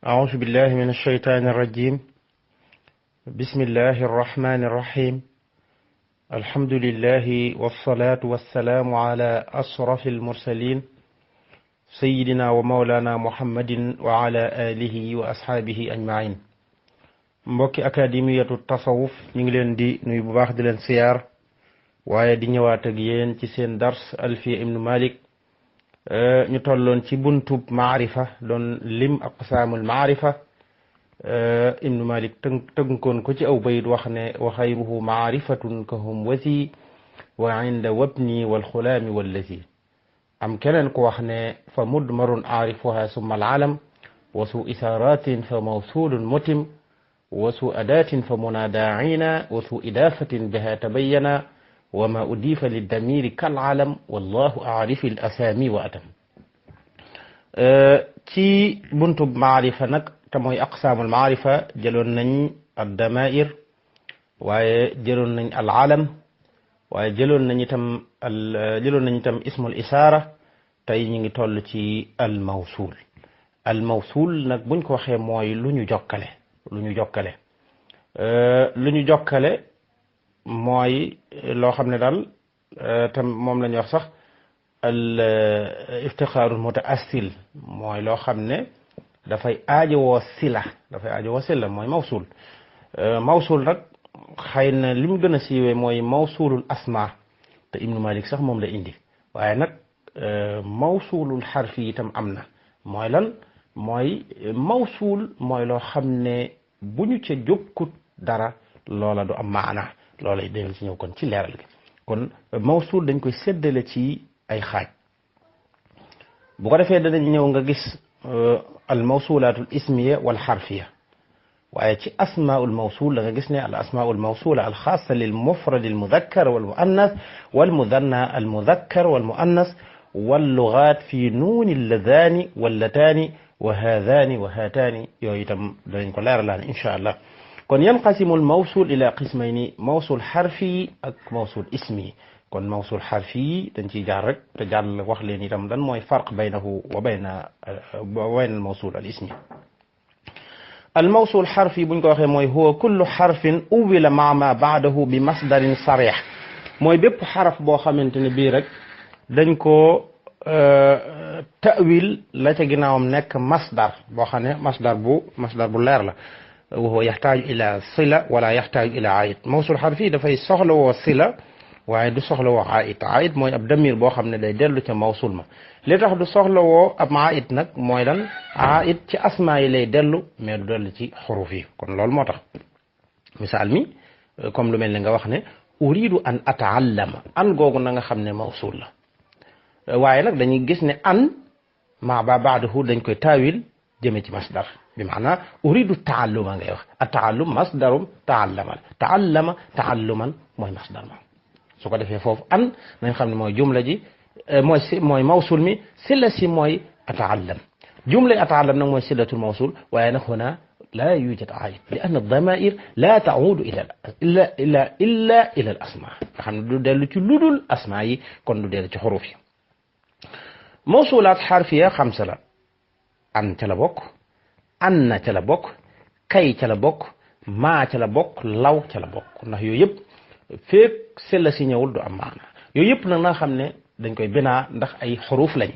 أعوذ بالله من الشيطان الرجيم. بسم الله الرحمن الرحيم. الحمد لله والصلاة والسلام على أشرف المرسلين سيدنا ومولانا محمد وعلى آله وأصحابه أجمعين. mbokki akademiyatu tasawuf ñu ngi leen di nuyu bu baax di leen siyaar waaye di ñëwaat ak yéen ci seen dars Alfiya ibnu Malik ñu tolloon ci buntub maarifa doon lim aqsaamul maarifa ibnu Malik tënkoon ko ci aw bayit wax ne wa xayruhu maarifatun kahum wasi wa inda wabni walxulaami wallazi am keneen ko wax ne fa mudmarun aarifuha summa alalam wa su isaaratin fa mawsulun mutim وسوء أداة فمنادى عينا وسوء إضافة بها تبينا وما أضيف للضمير كالعلم والله أعرف الأسامي وأتم ci buntub maarifa nag te mooy aqsaamul maarifa jëloon nañ ad-damaa'ir waaye jëloon nañ al-alam waaye jëloon nañ itam ismul isaara tey ñu ngi toll ci al-mawsuul nag buñ ko waxee mooy lu ñu jokkale lu ñu jokkale mooy loo xam ne daal tam moom la ñuy wax sax al iftixaarul mutaassil mooy loo xam ne dafay aajowoo sila mooy mawsul nag xëy na li mu gën a siiwee mooy mawsulul asma te ibnu Malik sax moom la indi waaye nag mawsulul xarfi itam am na mooy lan mooy mawsul mooy loo xam ne bu ñu ca jokkut dara loola du am maana loola dañu ci ñëw kon ci leeral gi kon mawsul dañ koy séddale ci ay xaaj bu ko defee danañ ñëw nga gis al mawsulatul ismiya wal xarfiya waaye ci asmaul mawsul da nga gis ne al asmaul mawsula al xaasa lil mufrad al mudakkar wal muannas wal mudanna al mudakkar wal muannas wal lugat fi nuuni lladaani wallataani wa haadaani wa haataani yooyu itam danañ ko leeralaan incha allah kon yanqasimu al mawsul ila qismayni mawsul xarfi ak mawsul ismi kon mawsul xarfi dañ ciy jaar rek te jàll wax leen itam lan mooy farq baynahu wa bayna al mawsul al ismi al mawsul xarfi buñ ko waxee mooy huwa kullu xarfin uwila maa ma baadahu bi masdarin sarix mooy bépp xaraf boo xamante ne bii rek dañ ko ta'wil la ca ginnaawam nekk masdar boo xam ne masdar bu leer la wa huwa yaxtaaju ila sila wala yaxtaaju ila aid mawsul xarfi dafay soxla woo sila waaye du soxla woo aid mooy ab damir boo xam ne day dellu ca mawsul ma li tax du soxla woo ab aid nag mooy lan aid ci asmaa yi lay dellu mais du dellu ci xuruf yi kon loolu moo tax misaal mi comme lu mel ni nga wax ne uridu an ataallama an googu na nga xam ne mawsul la waaye nag dañuy gis ne an maa ba baadahu dañ koy taawil jëme ci masdar bi maanaa uridu taalluma ngay wax a taallum masdarum taalluman mooy masdar ma su ko defee foofu an nañ xam ne mooy jumla ji mooy mawsul mi sila si mooy ataallam jumla ataallam nag mooy silatul mawsul waaye nag huna la yujad aid li anna damair la taudu illa ila al asma nga xam ne du dellu ci ludul asma yi kon du dellu ci xuruf yi mawsulaat xarfiya xamsa la an ca la bokk anna ca la bokk kay ca la bokk maa ca la bokk law ca la bokk ndax yooyu yëpp feek sella si ñëwul du am maana yooyu yëpp nag nga xam ne dañ koy binaa ndax ay xuruf lañ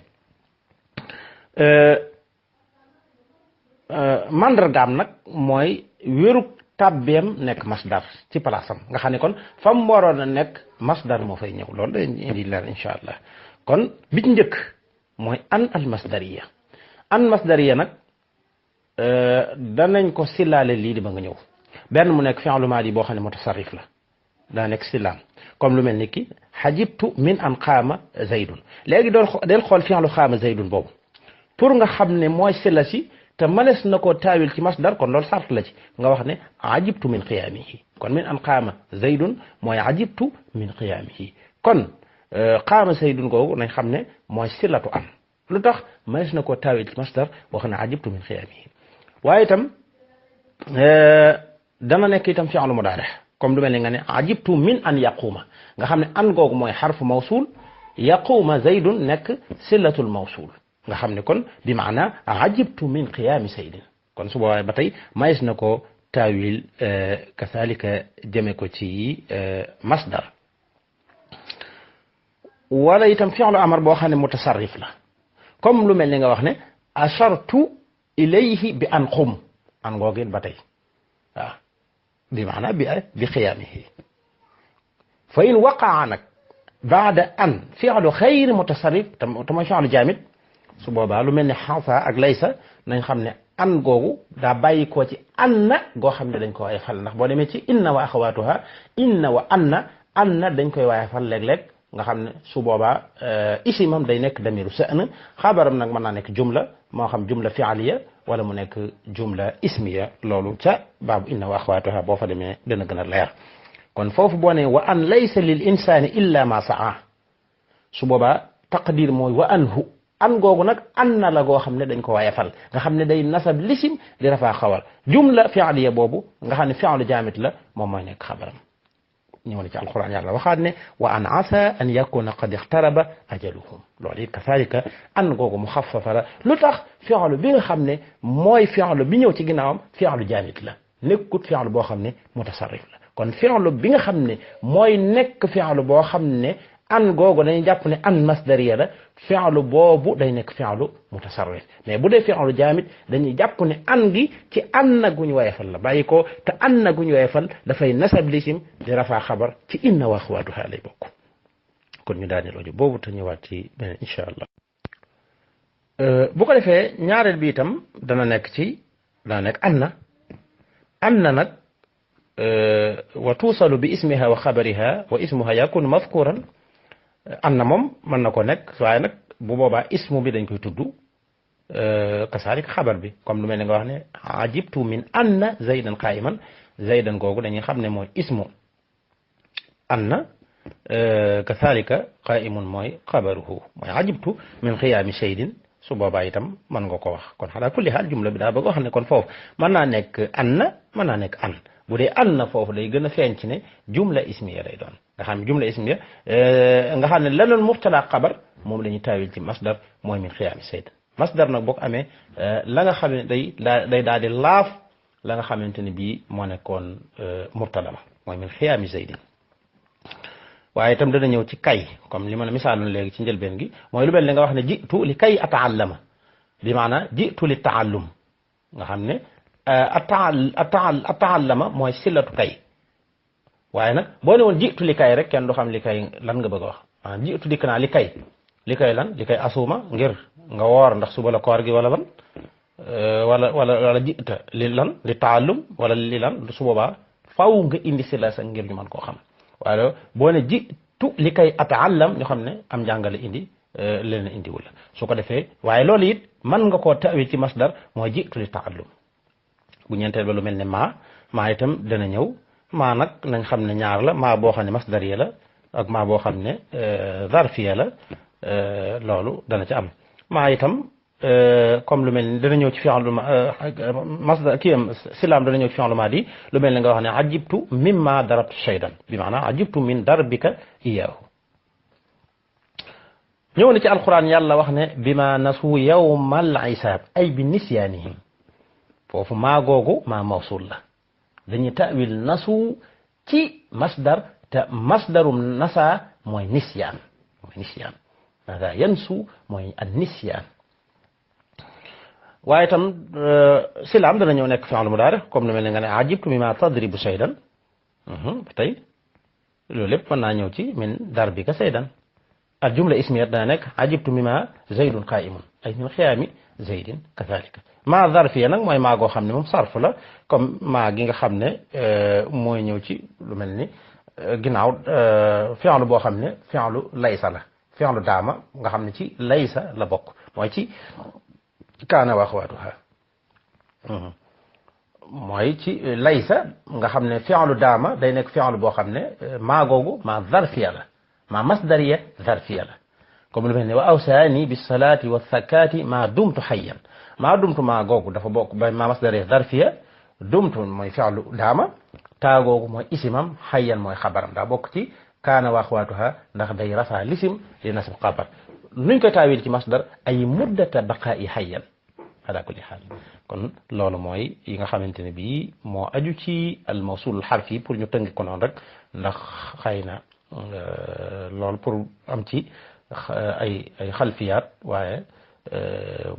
mandargaam nag mooy wérug tàbbeem nekk masdar ci palaasam nga xam ne kon fam waroon a nekk masdar moo fay ñëw loolu dañ indi leer incha allah kon bi ci njëkk mooy an al masdariya nag danañ ko sillaale lii di ba nga ñëw benn mu nekk fi'lu maadi boo xam ne mutasarrif la daa nekk sillaam comme lu mel ni ki xajibtu min an qaama zaydun léegi del xool fi'lu qaama zaydun boobu pour nga xam ne mooy silla si te mënees na koo taawil ci masdar kon loolu sart la ci nga wax ne ajibtu min qiyaamihi kon min an qaama zaydun mooy ajibtu min qiyaamihi kon qaama zaydun googu nañ xam ne mooy silatu an lu tax mënees na koo taawil ci masdar wax ne ajibtu min qiyaamihi waaye itam dana nekk itam fi'lu mudaari comme lu mel ni nga ne ajibtu min an yaquuma nga xam ne an googu mooy xarfu mawsul yaquuma zaydun nekk silatul mawsul nga xam ne kon bi maana ajibtu min qiyaami saydin kon su boobaa ba tey mayes na ko taawil kasaalika jëme ko ci masdar wala itam fi'lu amar boo xam ne mutasarrif la comme lu mel ni nga wax ne ashartu ilayhi bi an qum an ngoogin ba tey waaw bi maana bi qiyaamihi fa in waqaa nag baada an fi'lu xayri mutasarrif te mooy fi'lu jaamid su boobaa lu mel ni xasa ak laysa nañ xam ne an googu daa bàyyi koo ci anna goo xam ne dañ ko waaye fal ndax boo demee ci inna wa axawaatuha inna wa anna dañ koy waaye fal léeg-léeg nga xam ne su boobaa isimam day nekk damiru sa'na xabaram nag mën naa nekk jumla moo xam jumla fi'aliya wala mu nekk jumla ismiya loolu ca baabu inna wa axawaatuha boo fa demee dana gën a leer kon foofu boo ne wa an laysa lil insani illa ma saa su boobaa taqdir mooy wa anhu an googu nag an na la goo xam ne dañ ko waaye fal nga xam ne day nasab lisim di rafaa xabar jumla fi'liya boobu nga xam ne fi'lu jaamit la moom mooy nekk xabaram ñëw na ci alquran yàlla waxaat ne wa an asa an yakuna qad ixtaraba ajaluhum loolu it kazalika an googu mu xafafa la lu tax fi'lu bi nga xam ne mooy fi'lu bi ñëw ci ginnaawam fi'lu jaamit la nekkut fi'lu boo xam ne mutasarrif la kon fi'lu bi nga xam ne mooy nekk fi'lu boo xam ne an googu dañuy jàpp ne an masdariya la fi'lu boobu day nekk fi'lu mutasarrif mais bu dee fi'lu jaamit dañuy jàpp ne an gi ci an na gu ñu woyefal la bàyyi ko te an na gu ñu woyefal dafay nasab lisim di rafaa xabar ci inna wa axawaatuha lay bokk kon ñu daaneel audio boobu te ñëwaat ci beneen incha allah bu ko defee ñaareel bi itam dana nekk an na nag wa tuusalu bi ismiha wa xabariha wa ismuha yakunu mazkuran an na moom mën na ko nekk waaye nag bu boobaa ismu bi dañ koy tudd kasaalika xabar bi comme lu mel ni nga wax ne ajibtu min anna zaydan qaa'iman zaydan googu dañuy xam ne mooy ismu anna kasaalika qaa'imun mooy xabaruhu mooy ajibtu min qiyaami shaydin su boobaa itam mën nga ko wax kon xalaa kulli xaal jumla bi daa bëgg wax ne kon foofu mën naa nekk anna mën naa nekk an bu dee an na foofu day gën a feeñ ci ne jumla ismiya lay doon nga xam ne jumla ismiya nga xam ne la doon mubtada xabar moom la ñuy taawil ci masdar mooy min xiyaami sayd masdar nag boo ko amee la nga xam ne day daal di laaf la nga xamante ne bii moo nekkoon mubtada ma mooy min xiyaami saydin waaye itam dana ñëw ci kay comme li ma la misaaloon léegi ci njëlbeen gi mooy lu mel ne nga wax ne jitu li kay ataallama bi maanaam jitu li taallum nga xam ne ataallama mooy silatu kay waaye nag boo ne woon jiitu li kay rek kenn du xam li kay lan nga bëgg a wax maanaam jiitu dikk naa li kay lan li kay asuma ngir nga woor ndax suba la koor gi wala lan wala jiita li lan li taallum wala li lan su boobaa faw nga indi sila sa ngir ñu mën koo xam waaye boo ne jiitu li kay ataallam ñu xam ne am njàngale indi leen indi wala su ko defee waaye loolu it mën nga koo tawi ci masdar mooy jiitu li taallum bu ñeenteel ba lu mel ne maa itam dana ñëw maa nag nañ xam ne ñaar la maa boo xam ne masdariya la ak maa boo xam ne zarfiya la loolu dana ci am maa itam comme lu mel ni dana ñëw ci fi'lu masdar kii am silaam dana ñëw ci fi'lu maadi lu mel ne nga wax ne ajibtu mimma darabtu shaydan bi maanaam ajibtu min darbika iyaahu ñëw na ci alquran yàlla wax ne bima nasu yawmal isaab ay bi nisyaanihim foofu maa googu maa mawsul la dañuy tawil nasu ci masdar te masdarum nasa mooy nisyaan nasa yansu mooy an nisyaan waaye itam silaam dana ñëw nekk fi'l mudaari comme lu mel ne nga ne ajibtu mimma tadribu saydan tey loolu lépp mën naa ñëw ci min darbika saydan al jumla ismiyat dana nekk ajibtu mimma zaydun qaa'imun ay min xiyaami zaydin kazalika maa zarfiya nag mooy maa goo xam ne moom sarf la comme maa gi nga xam ne mooy ñëw ci lu mel ni ginnaaw fi'lu boo xam ne fi'lu laysa la fi'lu daama nga xam ne ci laysa la bokk mooy ci kaana wa axawaatuha mooy ci laysa nga xam ne fi'lu daama day nekk fi'lu boo xam ne maa googu maa zarfiya la maa masdariya zarfiya la comme lu mel ne wa awsaani bis salaati wa zakaati maa dumtu hayyan maa dumtu maa googu dafa bokk ba maa masdariya zarfiya dumtu mooy fi'lu daama taa googu mooy isimam hayyan mooy xabaram daa bokk ci kaana wa axawaatuha ndax day rafaa lisim di nasab xabar nuñ koy taawil ci masdar ay muddata baqaa'i hayyan ala kulli xaal kon loolu mooy yi nga xamante ne bii moo aju ci al mawsulul xarfi pour ñu tënk ko noonu rek ndax xëy na loolu pour am ci ay xalfiyaat waaye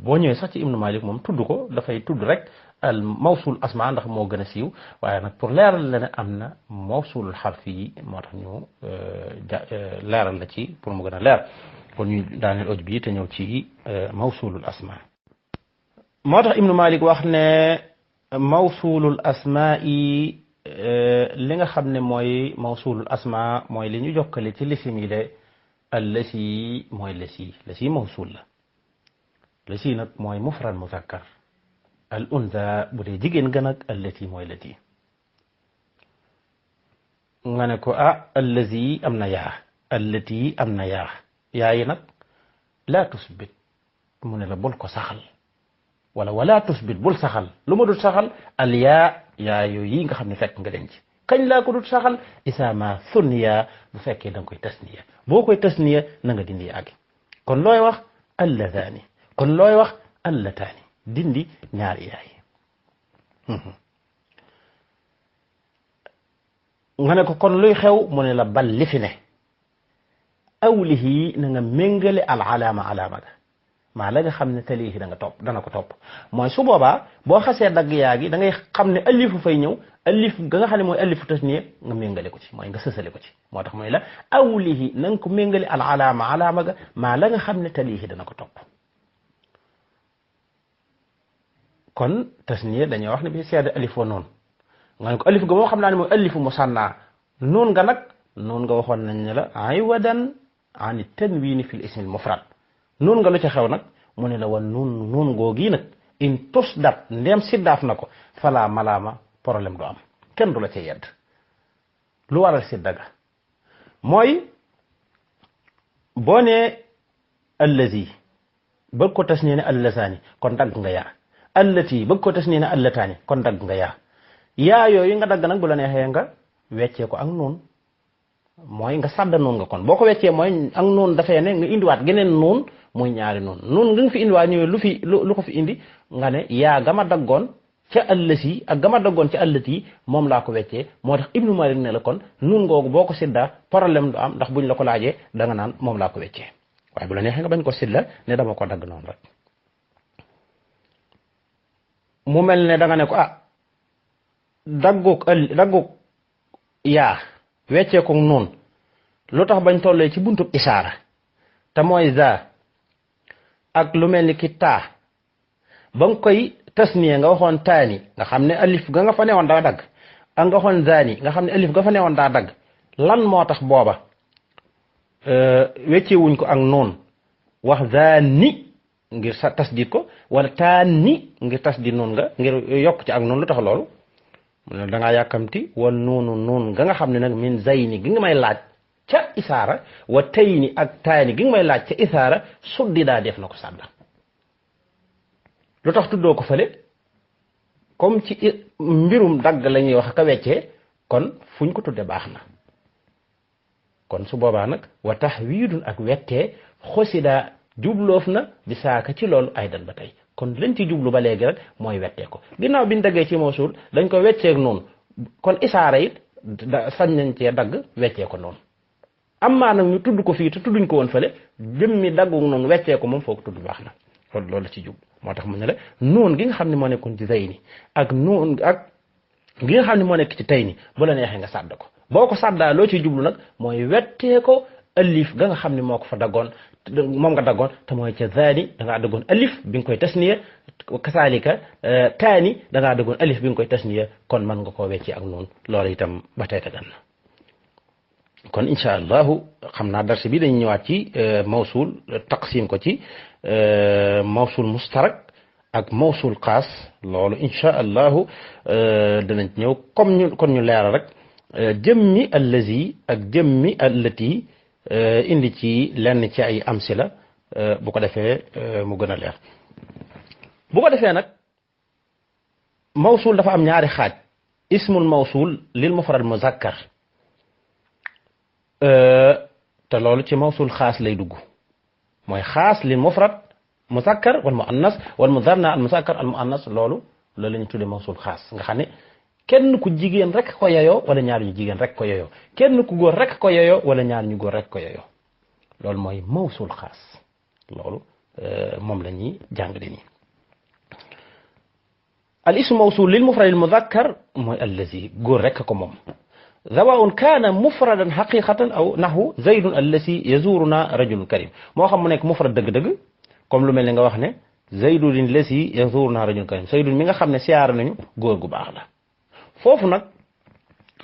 boo ñëwee sax ci Ibnu Malik moom tudd ko dafay tudd rek al mawsul asma ndax moo gën a siiw waaye nag pour leeral la ne am na mawsulul xarfi yi moo tax ñu leeral la ci pour mu gën a leer kon ñu daaneel audio bi te ñëw ci mawsulul asma moo tax Ibnu Malik wax ne mawsulul asma yi li nga xam ne mooy mawsulul asma mooy li ñu jokkale ci lisim yi de allasi mooy lasi mawsul la lasi nag mooy mufrad muzakkar al unsa bu dee jigéen gën ak allati mooy lati nga ne ko allazi am na yaa allati am na yaa yi nag laa tusbit mu ne la bul ko saxal wala tusbit bul saxal lu ma dut saxal al yaa yooyu yi nga xam ne fekk nga denc kañ laa ko dut saxal isa ma sunniya bu fekkee da nga koy tasniya boo koy tasniya na nga dindi yaa gi kon looy wax allataani kon looy wax allataani dindi ñaari yaay nga ne ko kon luy xew mu ne la bal li fi ne awlihi na nga méngale al alaama ga maa la nga xam ne talihi dana ko topp mooy su boobaa boo xasee dagg yaa gi da ngay xam ne alifu fay ñëw alif ga nga xam ne mooy alifu tasniya nga méngale ko ci mooy nga sësale ko ci moo tax mooy la awlihi na nga ko méngale al alaama ga maa la nga xam ne talihi dana ko topp kon tasniya dañuy wax ne bi seede alif wa noonu nga ne ko alif ga moo xam naa ne mooy alifu musanna noon nga nag noon nga waxoon nañ ne la aywadan an tanwini fi l ismi al mufrad noon nga lu ca xew nag mu ne la wan noon googi nag in tusdat ndem siddaaf na ko fala malaama problème du am kenn du la ca yedd lu waral sidda ga mooy boo ne allazi bëgg ko tasniya ne allazaani kon dagg nga yaa allati bëgg ko tasniya ne allataani kon dagg nga yaa yooyu nga dagg nag bu la neexee nga weccee ko ak noon mooy nga sàdda noon nga kon boo ko weccee mooy ak noon dafay ne nga indiwaat geneen noon muy ñaari noon nga fi indiwaat ñëwee lu ko fi indi nga ne yaa gama daggoon ca allasi ak gama daggoon ca allati moom laa ko weccee moo tax Ibnu Malik ne la kon noon googu boo ko siddaa problème du am ndax buñ la ko laajee da nga naan moom laa ko weccee waaye bu la neexee nga bañ ko sidda ne dama ko dagg noonu rek mu mel ne da nga ne ko dagguk yaa weccee ko noonu lu tax bañ tollee ci buntub isaara te mooy za ak lu mel ni ki taa ba nga koy tasniya nga waxoon taani nga xam ne alif ga nga fa newoon daa dagg ak nga waxoon zaani nga xam ne alif ga fa newoon daa dagg lan moo tax booba weccee wuñ ko ak noonu wax zaani ngir sa tasdid ko wala taani ngir tasdid noonu nga ngir yokk ci ak noonu lu tax loolu mu ne da ngaa yàkkamti wan noonu nga xam ne nag min zayni gi nga may laaj ca isaara wa tayni ak taani gi nga may laaj ca isaara suddi daa def na ko sàdda lu tax tuddoo ko fële comme ci mbirum dagg la ñuy wax ka weccee kon fuñ ko tudde baax na kon su boobaa nag wa tahwiidun ak wettee xosida jubloof na bi saaka ci loolu ay dan ba tey kon lañ ci jublu ba léegi rek mooy wettee ko ginnaaw biñ daggee ci mawsul dañ ko wecceek noonu kon isaara it sañ nañ cee dagg weccee ko noonu am maa nag ñu tudd ko fii te tudduñ ko woon fële jëmmi daggu noonu weccee ko moom foo ko tudd baax na kon loolu ci jublu moo tax mu ne la noonu gi nga xam ne moo nekkoon ci zayni ak noonu ak gi nga xam ne moo nekk ci tayni bu la neexee nga sàdd ko boo ko sàddaa loo ciy jublu nag mooy wettee ko alif ga nga xam ne moo ko fa daggoon moom nga daggoon te mooy ca zaani da ngaa daggoon alif bi nga koy tasniya kasaalika taani da ngaa daggoon alif bi nga koy tasniya kon mën nga koo wecci ak noonu loolu itam ba tey dagan na kon incha allahu xam naa darsi bi dañu ñëwaat ci mawsul taqsim ko ci mawsul mustarak ak mawsul xaas loolu incha allahu danañ ñëw kon ñu leeral rek jëmmi allazi ak jëmmi allati indi ci lenn ci ay amsila bu ko defee mu gën a leer bu ko defee nag mawsul dafa am ñaari xaaj ismul mawsul lil mufrad muzakkar te loolu ci mawsul xaas lay dugg mooy xaas lil mufrad musakkar wal muannas wal musanna al musakkar al muannas loolu la ñu tuddee mawsul xaas nga xam ne kenn ku jigéen rek ko yeyoo wala ñaar ñu jigéen rek ko yeyoo kenn ku góor rek ko yeyoo wala ñaar ñu góor rek ko yeyoo loolu mooy mawsul xaas loolu moom la ñuy jàngale nii al ismu mawsul lil mufrad al muzakkar mooy allazi góor rek ko moom سواء كان مفردا حقيقة أو نحو زيد الذي يزورنا رجل كريم moo xam mu nekk mufrad dëgg-dëgg comme lu mel ni nga wax ne زيد الذي يزورنا رجل كريم زيد mi nga xam ne siyaar nañu góor gu baax la foofu nag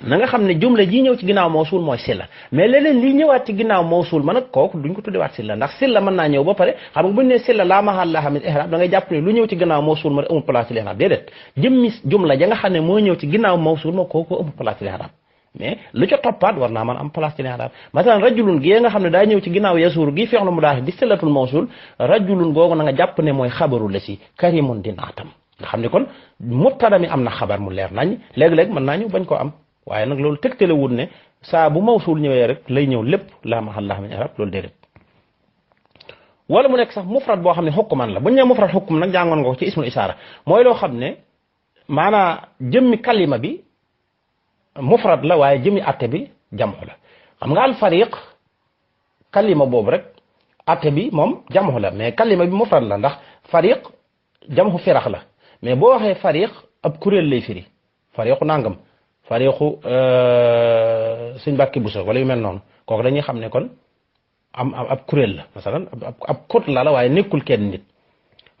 na nga xam ne jumla ji ñëw ci ginnaaw mawsul mooy silla mais leneen li ñëwaat ci ginnaaw mawsul ma nag kooku duñ ko tuddewaat silla ndax silla mën naa ñëw ba pare xam nga buñ ne silla laa mahalla laha min i'rab da ngay jàpp ne lu ñëw ci ginnaaw mawsul ma amul place ci i'rab déedéet jëmmi jumla ja nga xam ne moo ñëw ci ginnaaw mawsul ma kooku amul place ci i'rab mais lu ca toppaat war naa mën am place ci i'rab masalan rajulun gi nga xam ne daa ñëw ci ginnaaw yasuur gi fi'lu mudaari di sillatul mawsul rajulun googu na nga jàpp ne mooy xabaru la si karimun di naatam nga xam ne kon mubtada mi am na xabar mu leer nañ léeg-léeg mën naa ñëw bañ koo am waaye nag loolu tegtale wut ne saa bu mawsul ñëwee rek lay ñëw lépp laa mahalla laha min i'rab loolu déedéet wala mu nekk sax mufrad boo xam ne xukman la bu ñu nee mufrad xukm nag jàngoon nga ko ci ismul isaara mooy loo xam ne maanaa jëmmi kalima bi mufrad la waaye jëmmi atte bi jamu la xam nga al fariq kalima boobu rek atte bi moom jamu la mais kalima bi mufrad la ndax fariq jamu firax la mais boo waxee fariq ab kuréel lay firi fariqu nangam fariqu suñ bàkki buso wala yu mel noonu kooku dañuy xam ne kon ab kuréel la masalan ab kot la waaye nekkul kenn nit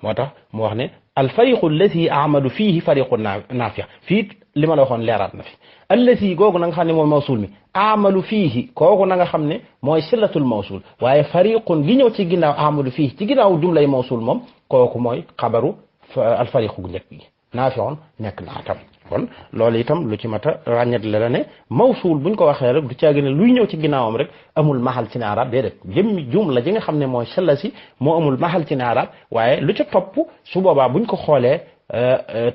moo tax mu wax ne al fariqu allati amadu fiihi fariqu naafiya fii li ma la waxoon leeraat na fi allati googu na nga xam ne mooy mawsul mi amalu fiihi kooku na nga xam ne mooy sillatul mawsul waaye fariqun gi ñëw ci ginnaaw amadu fiihi ci ginnaaw jumlay mawsul moom kooku mooy xabaru al fariqu gu njëkk gi naafiyoon nekk naatam kon loolu itam lu ci mat a ràññat la ne mawsul buñ ko waxee rek du caagi ne luy ñëw ci ginnaawam rek amul mahal ci arab déedéet jëmmi jumla ji nga xam ne mooy silla si moo amul mahal ci arab waaye lu ca topp su boobaa buñ ko xoolee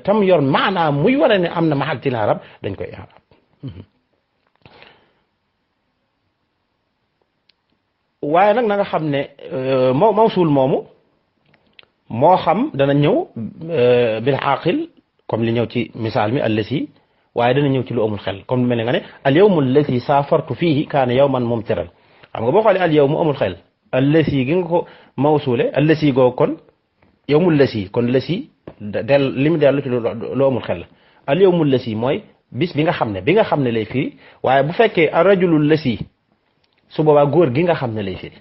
tam yor maanaam muy war a ne am na mahal ci arab dañ koy arab waaye nag na nga xam ne mawsul moomu moo xam dana ñëw bil aqil comme li ñëw ci misaal mi allasi waaye dana ñëw ci lu amul xel comme lu mel ne nga ne al yawmu allati saafartu fiihi kaana yawman mumtiran xam nga boo xoolee al yawmu amul xel allasi gi nga ko mawsuule allasi googu kon yawmul lasi kon lasi li mu dellu ci lu amul xel al yawmul lasi mooy bis bi nga xam ne lay firi waaye bu fekkee ar rajulul lasi su boobaa góor gi nga xam ne lay firi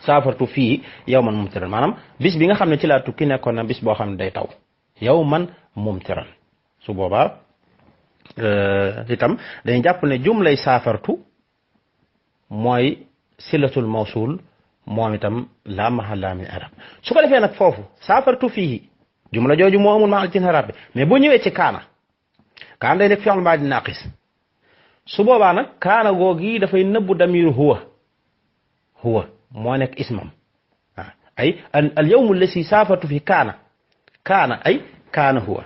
saafartu fii yawman mumtiran maanaam bis bi nga xam ne ci laa tukki nekkoon na bis boo xam ne day taw yawman mumtiran su boobaa itam dañuy jàpp ne jumlay saafartu mooy silatul mawsul moom itam laa mahalla min i'rab su ko defee nag foofu saafartu fii jumla jooju moo amul mahal ci i'rab bi mais boo ñëwee ci kaana day nekk fi'l maadi naaqis su boobaa nag kaana googi dafay nëbbu damiru huwa moo nekk ismam ay al yawmu allasi saafartu fi kaana ay kaana huwa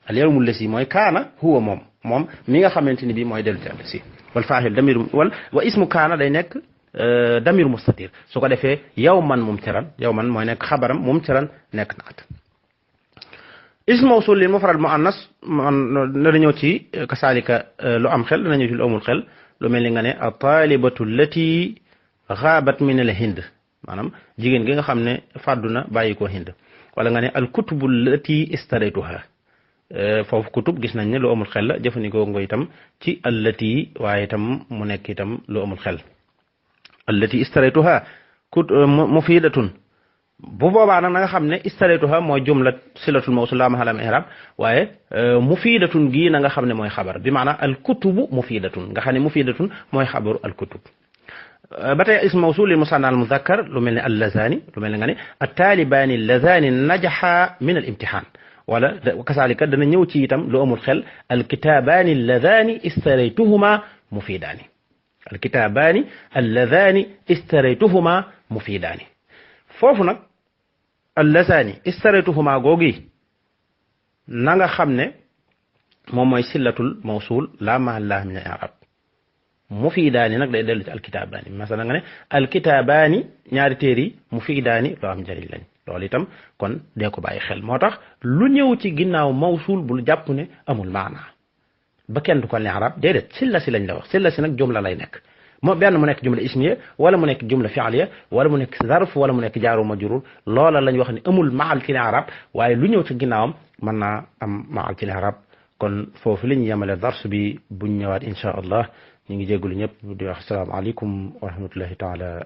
al yawmu allasi mooy kaana huwa moom mi nga xamante ni bii mooy dellu ci allasi wal faa'il damir wa ismu kaana day nekk damir mustatir su ko defee yawman mooy nekk xabaram mumtiran nekk naat ismu mawsul lil mufrad muannas dana ñëw ci kasaalika lu am xel dana ñëw ci lu amul xel lu mel ni nga ne at-taalibatu allati xaabat min al hind maanaam jigéen gi nga xam ne fàddu na bàyyi ko hind wala nga ne al kutubu allati istaraytuha foofu kutub gis nañ ne lu amul xel la jëfandikoo nga itam ci allati waaye itam mu nekk itam lu amul xel allati istaraytuha mufidatun bu boobaa nag na nga xam ne istaraytuha mooy jumla silatul mawsul laa mahalla min i'rab waaye mufidatun gii na nga xam ne mooy xabar bi maanaam al kutubu mufidatun nga xam ne mufidatun mooy xabaru al kutub ba tey ism mawsul lil musanna al muzakkar lu mel ne al lazani lu mel ne nga ne at taalibaani allazani najaxa min al imtihan wala kasaalika dana ñëw ci itam lu amul xel al kitaabaani allazani istaraytuhuma mufidaani al kitaabaani allazani istaraytuhuma mufidaani foofu nag allazani istaraytuhuma googi na nga xam ne moom mooy sillatul mawsul laa mahalla min i'rab mufidaani nag day dellu ci alkitaabaani masala nga ne alkitaabaani ñaari téere yi mufidaani loo am njëriñ lañ loolu itam kon dee ko bàyyi xel moo tax lu ñëw ci ginnaaw mawsul bul jàpp ne amul maana ba kenn du ko ne arab déedéet silla si lañ la wax silla si nag jumla lay nekk moo benn mu nekk jumla ismiya wala mu nekk jumla fi'liya wala mu nekk zarf wala mu nekk jaaru majrur loola lañ wax ne amul maal ci ne arab waaye lu ñëw ci ginnaawam mën naa am maal ci ne arab kon foofu la ñu yemale dars bi buñ ñëwaat insha allah ñu ngi jégalu ñëpp di wax asalaamaaleykum wa rahmatullahi taala